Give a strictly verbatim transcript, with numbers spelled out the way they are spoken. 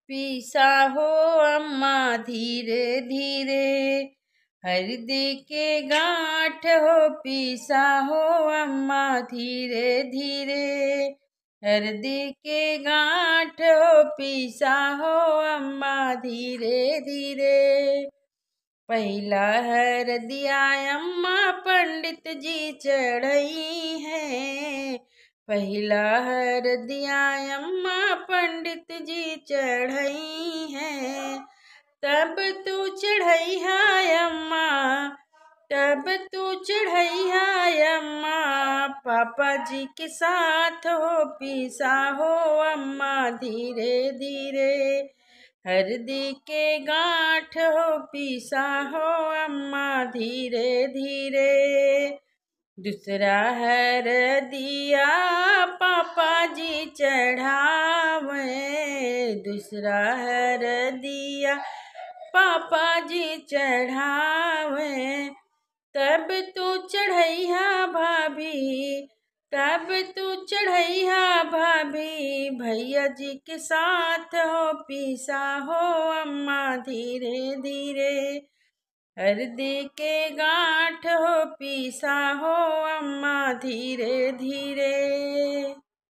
पीसा हो अम्मा धीरे धीरे, हरदी के गांठ हो पीसा हो अम्मा धीरे धीरे, हरदी के गांठ हो पीसा हो अम्मा धीरे धीरे। पहिला हरदिया अम्मा पंडित जी चढ़ई है, पहिला हरदिया अम्मा पंडित जी चढ़ई है। तब तू चढ़इहा अम्मा, तब तू चढ़इहा अम्मा, पापा जी के साथ हो पीसा हो अम्मा धीरे धीरे, हरदी के गांठ हो पीसा हो अम्मा धीरे धीरे। दूसरा हरदिया पापा जी चढ़ावे, दूसरा हरदिया पापा जी चढ़ावे। तब तू चढ़इहा भाभी, तब तू चढ़इहा भाभी, भैया जी के साथ हो पीसा हो अम्मा धीरे धीरे, हरदी के गांठ हो पीसा हो अम्मा धीरे धीरे।